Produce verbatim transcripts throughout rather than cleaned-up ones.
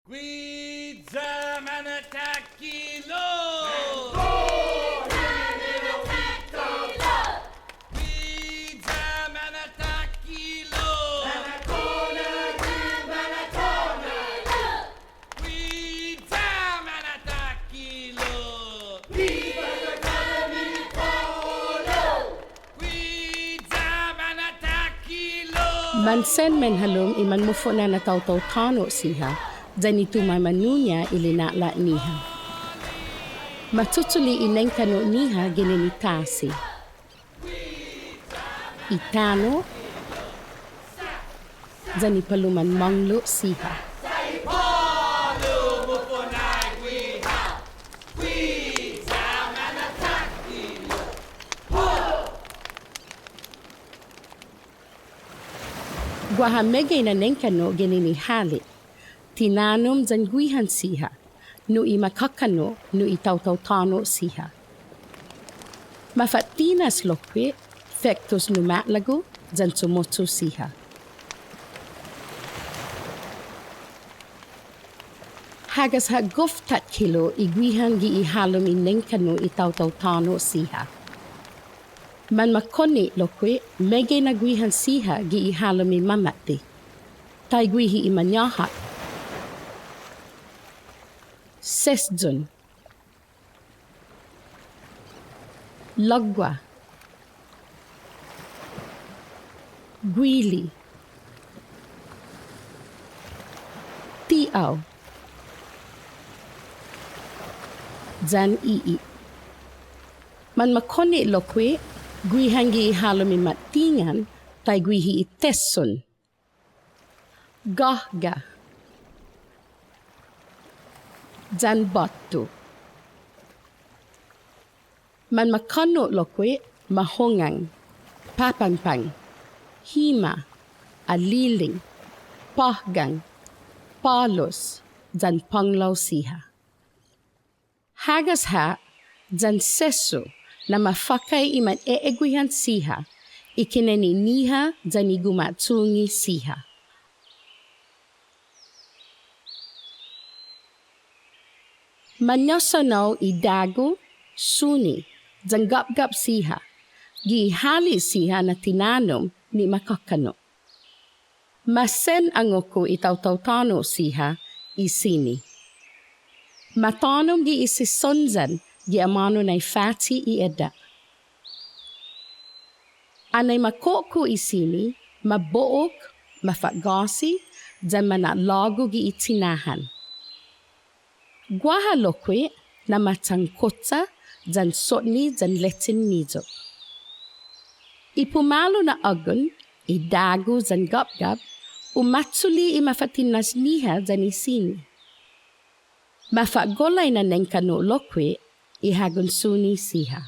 Guiya mana'takhilo'! Guiya mana'takhilo'! Mansen menhalom i manmofo'na na taotao tåno' siha, yan i tumaimanu-ña i lina'la'-ñiha. Matuchuli' i nengkanno'-ñiha ginen i tasi, i tano', yan i paluman månglo' siha. Guaha meggai na nengkanno' ginen i hale', tinanom yan guihan siha, nu i makåkanno' nu i taotao tåno' siha. Mafa'tinas lokkue', fektos nu ma'lågu yan chumocho siha. Hagas ha' gof takkilo' i guihan gi i halom i nengkanno' i taotao tåno' siha. Manmakonne' lokkue' meggai na guihan siha gi i halom i mamåtte. Taiguihi i mañåhak. Sesyon. Lågua. Guili. Ti'ao. Yan i'i. Manmakonne' lokkue' guihan gi i halom i mattingan, taiguihi i tesson. Gåhga. Yan båtto. Manmakånno' lokkue' mahongang, påpangpang, hima, aliling, påhgang, pålos, yan pånglao siha. Hagas ha' yan sesso na mafakkai i mane'eguihan siha, i kinenne'-ñiha yan i guma'chungi siha. Mañasaonao i dågu, suni, yan gapgap siha, gi i hale' siha na tinanom ni makåkanno'. Masen angokko i taotao tåno' siha i sini. Matånom gi i sisonyan gi amånu nai fache' i edda'. Anai mako'ko' i sini, mabo'ok, mafa'gåsi, yan mana'lågu gi i tinahan. Guaha lokkue' na ma chankocha yan sotne yan lechen niyok. I pumalu na ågon, i dågu yan gapgap, umachuli' i mafa'tinas-ñiha yan i sini. Mafa'golai na nengkanno' lokkue' i hågon suni siha.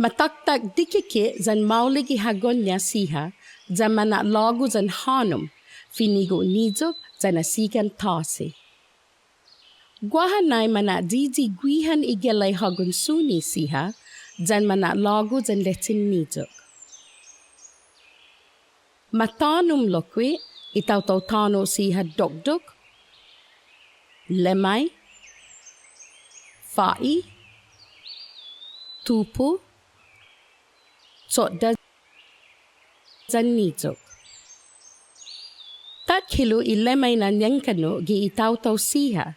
Mataktak dikike' yan maolek i hågon-ña siha yan mana'lågu yan hånom, finigo' niyok yan asigan tåsi. Guaha nai mana'yiyi guihan i gellai hågon suni siha yan mana'lågu yan lechen niyok. Matånom lokkue' i taotao tåno' siha dokdok, lemmai, fa'i, tupu, chotda, yan niyok. Takkilo' i lemmai na nengkanno' gi i taotao siha.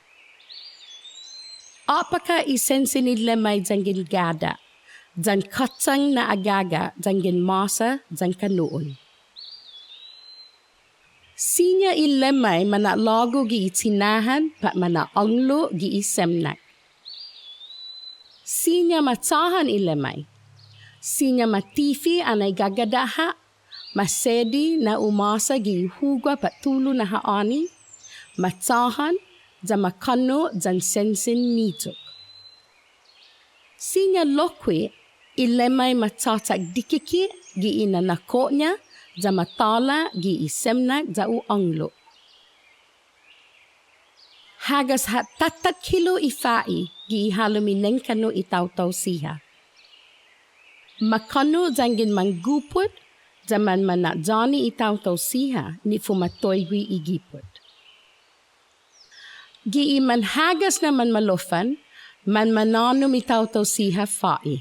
Å'paka' i sensen i lemmai yanggen gåda', yan kåchang na agaga' yanggen måsa yan kånno'on. Siña i lemmai mana'lågu gi i tinahan pat mana'ånglo' gi i semnak. Siña ma chåhan i lemmai. Siña ma tife' anai gagada' ha', ma sedi na umåsa gi i hugua pat tulu na ha'åni, ma chåhan, ya ma kånno' yan sensen niyok. Siña lokkue' i lemmai ma chåchak dikike' gi i nanåkko'-ña, ya ma tåla' gi i semnak ya u ånglo'. Hagas ha' tatakkilo' i fa'i gi i halom i nengkanno' i taotao siha. Ma kånno' yanggen manggupot, ya manmana'yåni i taotao siha ni fumatoigue i gipot. Gi i manhagas na manmaloffan, manmanånom i taotao siha fa'i.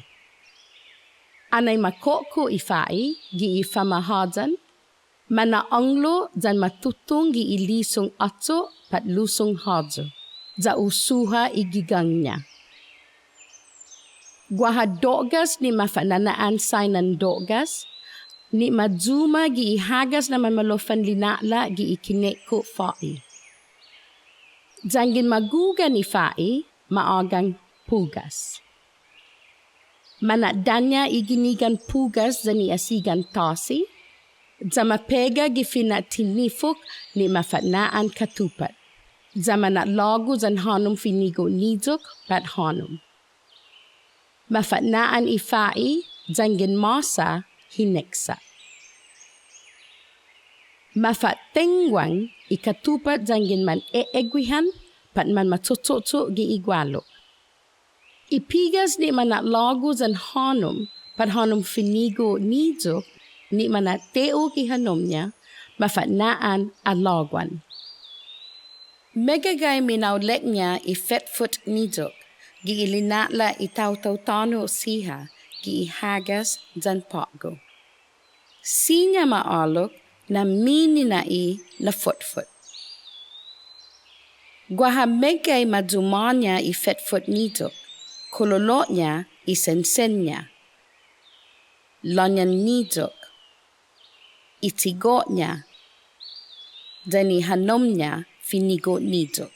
Anai ma ko'ko' i fa'i, gi i famahåyan, mana'ånglo' yan ma tutung gi i lusong åcho' pat lusong håyu, ya u suha i gigang-ña. Guaha do'gas ni' mafa'nana'an sainan do'gas, ni' ma yuma gi i hagas na manmaloffan lina'la' gi i kine'ko' fa'i. Yanggen ma gugan i fa'i, ma ågang pugas. Mana'daña' i ginigan pugas yan i asigan tåsi, ya ma pega gi fina'tinifok ni' mafa'na'an katupat, ya mana'lågu yan hånom finigo' niyok pat hånom. Mafa'na'an i fa'i yanggen måsa hineksa'. Mafa'tengguang i katupat yanggen man e'eguihan pat manmachocho'cho' gi i gualo'. I pugas ni' mana'lågu yan hånom, pat hånom finigo' niyok, ni' mana'te'ok i hånom-ña, mafa'na'an alåguan. Meggagai minaolekña i fetfot niyok, gi i lina'la' i taotao tåno' siha, gi i hagas yan på'go. Siña ma ålok na minina'i na fotfot. Guaha meggai ma yuma-ña i fetfot niyok, kololo'ña i sensen-ña, låñan niyok, i tigo'-ña, yan i hånom-ña finigo' niyok.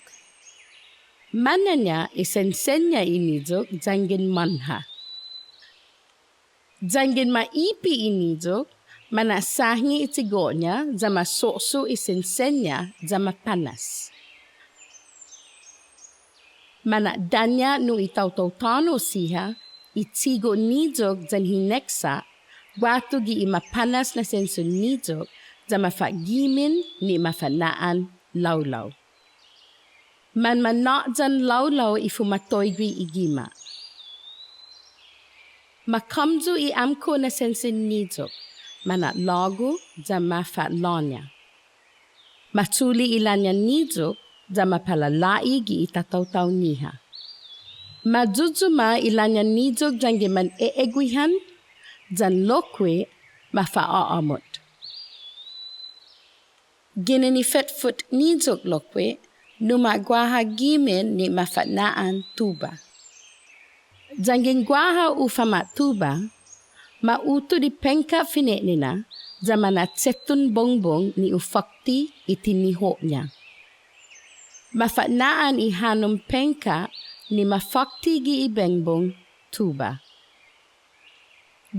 Mañaña i sensen-ña i niyok yanggen månha. Yanggen ma ipe' i niyok, mana'sahnge i tigo'-ña, ya ma so'so' i sensen-ña, ya ma panas. Mana'daña' nu i taotao tåno' siha, i tigo' niyok yan hineksa', guatu gi i mapanas na sensen niyok, ya mafa'gimen ni' mafa'na'an laolao. Manmana'yan laolao i fumatoigue i gima'. Ma kåmyu i åmko' na sensen niyok, mana'lågu ya mafa'låña. Ma chule' i låñan niyok ya mapalala'i gi i tataotao-ñiha. Ma yuyuma i låñan niyok yanggen man e'eguihan, yan lokkue' mafa'a'åmot. Ginen i fetfot niyok lokkue', numa'guaha gimen ni' mafa'na'an tuba. Yanggen guaha u fama'tuba, ma utot i pengka' fine'nina, ya mana'chetton bongbong ni' u fakti i tiniho'-ña. Mafa'na'an i hånom pengka' ni' mafakti gi i bongbong tuba.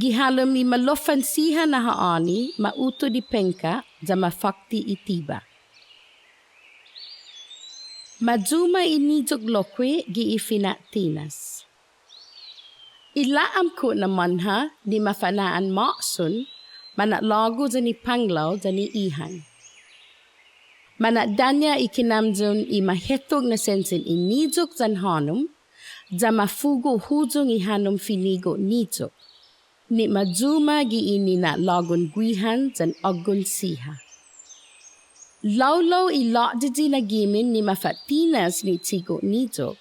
Gi halom i maloffan siha na ha'åni, ma utot i pengka', ya mafakti i tiba. Ma yuma i niyok lokkue' gi i fina'tinas. I la'amko' na månha ni' mafa'na'an måson, mana'lågu yan i panglao yan i ihang. Mana'daña' i kinamyon i mahetok na sensen i niyok yan hånom, ya mafugo' huyong i hånom finigo' niyok. Ni' ma yuma gi i nina'lågun guihan yan åggon siha. Laolao i lådidi na gimen ni' mafa'tinas ni' tigo' niyok,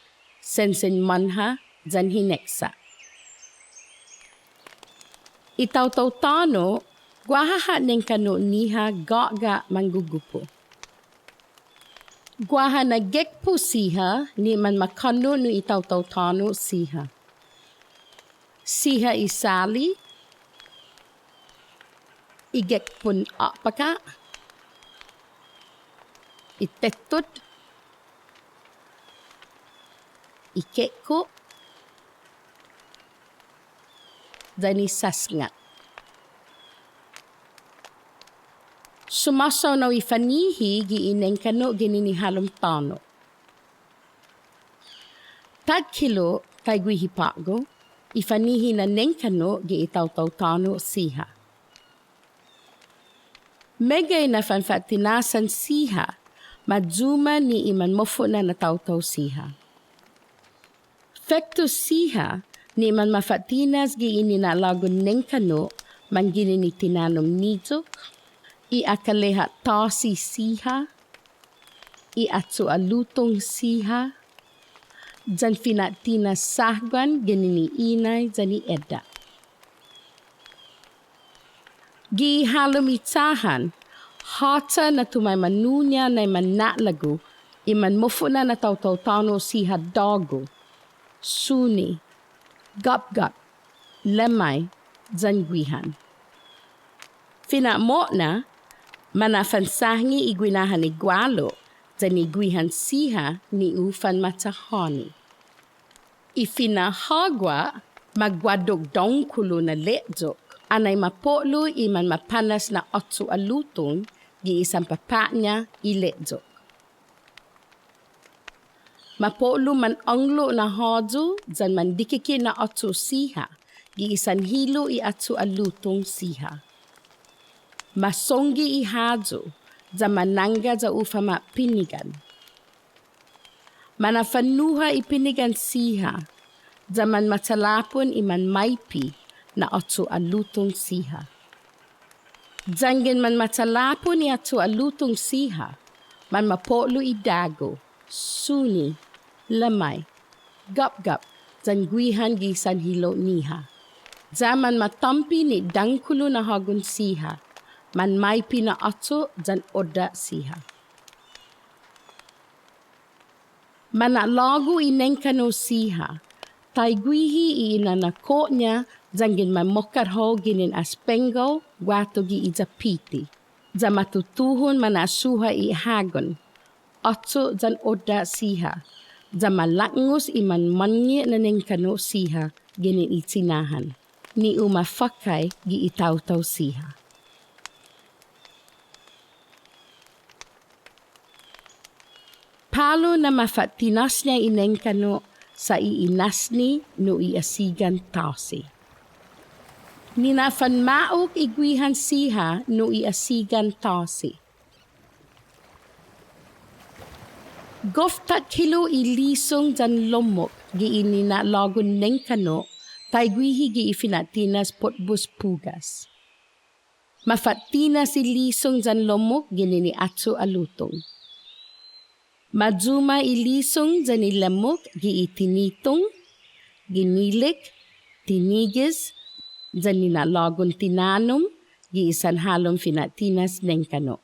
sensen månha yan hineksa'. I taotao tåno', guaha ha' nengkanu'-ñiha gå'ga' manggugupu. Guaha na gekpu siha ni' manmakånno' nu i taotao tåno' siha. Siha i sali, i gekpon å'paka', i tettot, i kekko', yan i sasngat. Sumåsaonao i fanihi gi i nengkanu' ginen i halom tåno'. Takkilo' taiguihi på'go i fanihi na nengkanu' gi i taotao tåno' siha. Meggai na fanfa'tinasan siha, ma yuma ni' i manmofo'na na taotao siha. Fektos siha ni' manmafa'tinas gi i nina'lågun nengkanu' mangginen i tinanom niyok, i akaleha' tåsi siha, i åcho' alutong siha, yan fina'tinas sahguan ginen i inai yan i edda'. Gi halom i chåhan, håcha na tumaimanu-ña nai manna'lagu i manmofo'na na taotao tåno' siha dågu, suni, gapgap, lemmai, yan guihan. Fina'mo'na, mana'fansåhnge i guinahan i gualo', yan i guihan siha ni u fanmachahåni. I fina'hågua, maguaddok dångkolo na leyok, anai ma po'lo i manmapanas na åcho' alutong, gi i sanpapa'-ña i leyok. Ma po'lo manånglo' na håyu, yan mandikike' na åcho' siha, gi i sanhilo' i åcho' alutong siha. Ma songge i håyu, yan ma nangga ya u fama'pinigan. Mana'fanuha i pinigan siha, yan manmachalapon i manmaipe na åcho' alutong siha. Yanggen manmachalapon i åcho' alutong siha, manmapo'lo i dågu, suni, lemmai, gapgap, yan guihan gi sanhilo'-ñiha. Ya manmatampe ni dångkolo na hågon siha, manmaipe na åcho' yan odda' siha. Mana'lågu i nengkanu' siha, taiguihi i inanåkko'-ña yanggen manmokat hao ginen Aspengo guatu gi iya Piti. Ya ma tutuhon mana'suha i hågon, åcho' yan odda' siha, ya ma laknos i manmånnge' na nengkanu' siha ginen i chinahan, ni u mafakkai gi i taotao siha. Palu na mafa'tinås-ña i nengkanu' sa' i inasne nu i asigan tåsi. Nina'fanmaok i guihan siha nu i asigan tåsi. Gof takhilo' i lisong yan lommok gi i nina'lågun nengkanu' taiguihi gi i fina'tinas putbus pugas. Mafa'tinas i lisong yan lommok ginen i åcho' alutong. Mayuma i lisong yan i lemmok gi i tinitong, ginilek, tinigis, yan nina'lågun tinanom gi i sanhalom fina'tinas nengkanu'.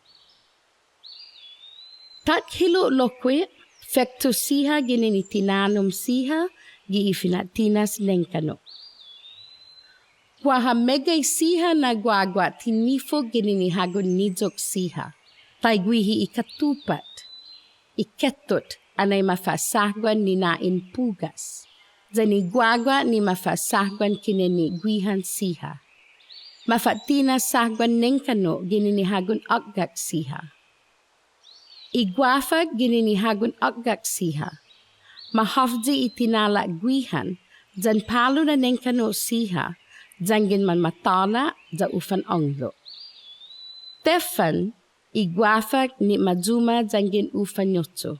Takhilo' lokkue' fektos siha ginen i tinanom siha gi i fina'tinas nengkanu'. Guaha meggai siha na guagua' tinifok ginen i hagon niyok siha, taiguihi i katupat, i ketot, anai mafa'sahguan nina'in pugas, yan i guagua' ni mafa'sahguan kinenne' guihan siha. Mafa'tinas sahguan nengkanu' ginen i hagon åkgak siha. I guafak ginen i hagon åkgak siha. Mahafyi i tinala' guihan, yan palu na nengkanu' siha, yanggen manmatåla' ya u fanånglo'. Tefan, i guafak ni' mayuma yanggen u fanyocho.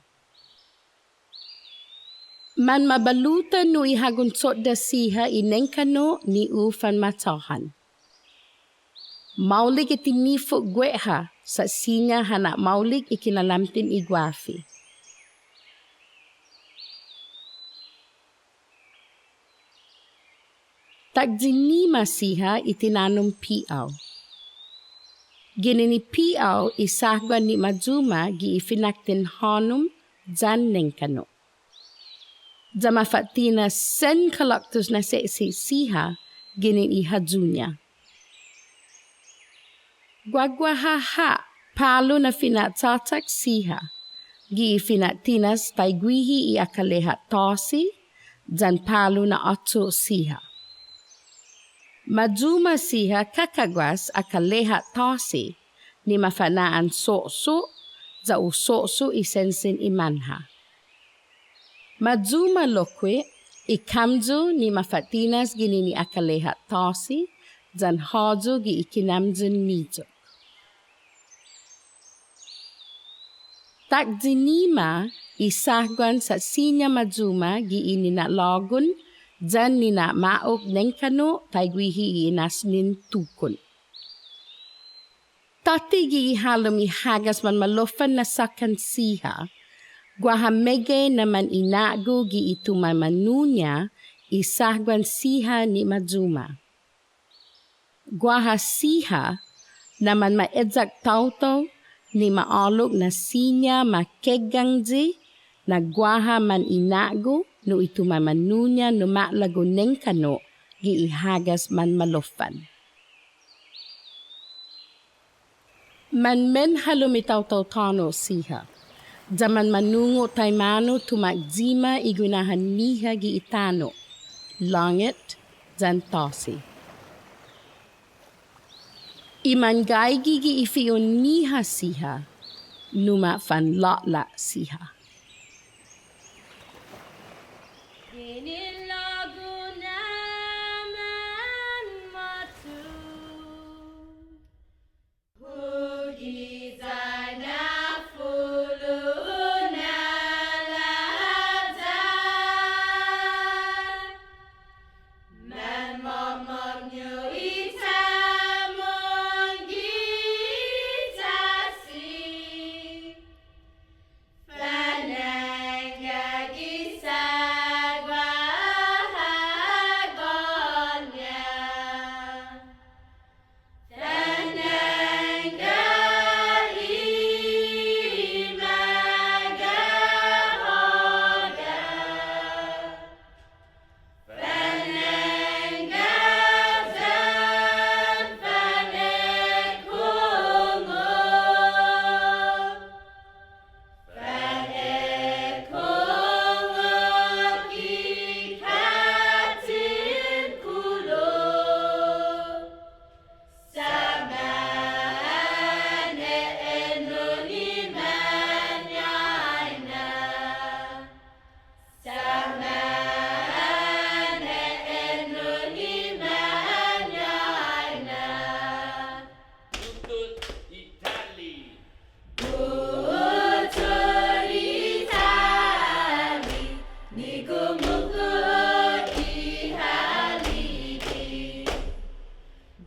Manmabaluta nu i hagon chotda siha i nengkanu' ni' u fanmachåhan. Maolek i tinifok gueha sa' siña ha na'maolek i kinalamten i guafi. Takyinima siha i tinanom pi'ao. Ginen i pi'ao i sahguan ni' mayuma gi i finakten hånom yan nengkanu'. Ya mafa'tinas sen kalaktos na se'se' siha ginen i hayu-ña. Guaguaha ha' palu na fina'chachak siha gi i fina'tinas taiguihi i akaleha' tåsi yan palu na åcho' siha. Mayuma siha kakaguas akaleha' tåsi ni mafana'an so'so' ya u so'so' i sensen i manha. Mayuma lokkue' i kamyu ni mafa'tinas ginen i akaleha' tåsi yan håyu gi i kinamyun niyok. Takyinima i sahguan sa' siña mayuma gi i nina'lågun yan nina'maok nengkanu' taiguihi i inasnen tukon. Tåtte gi i halom i hagas manmaloffan na sakkan siha, Guaha meggai na man ina'gu gi i tumaimanu-ña i sahguan siha ni Mayuma. Guaha siha na manma'eyak taotao ni ma'alok na siña ma kegangyi na guaha man ina'gu nu i tumaimanu-ña numa'lagu nengkanno' gi i hagas manmaloffan. Manmenhalom i taotao tåno' siha. Ya manmanungo' taimanu tumakyima i guinahan-ñiha gi i tano', langet yan tåsi. I manggaige gi i fi'on-ñiha siha, numa'fanlå'la' siha. Ginen lågu na manmåtto. Hu giya na fulu na låta. Manmomom nu i taimanu gi tåsi. Fanangga gi sagua hågon-ña. Fanangga i maga'håga. Fanangga yan fanekungok. Fanekungok i katten kulo. Sa' mane'ennun i mañaina. Sa' mane'ennun i mañaina. Butut i tali. Butut i tali, ni kumuku i haligi.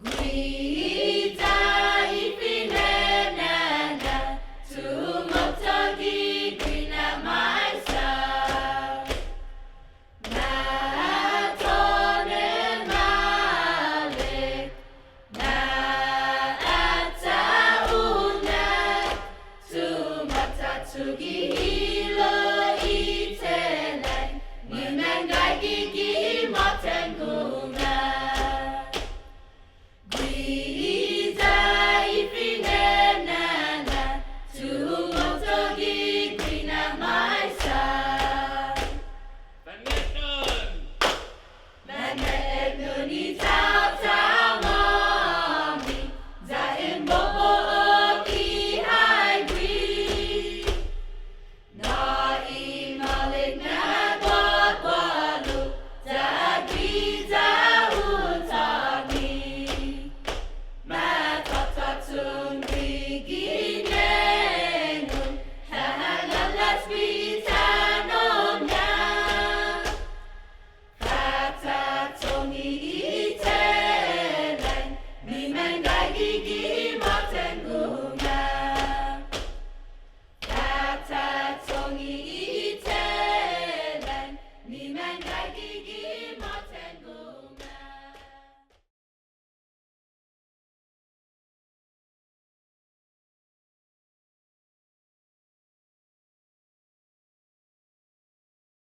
Guiya i fine'nana, tumåkto gi guihi na maisa. Na tånen maolek, na atan una, tumåkto gi hilo'.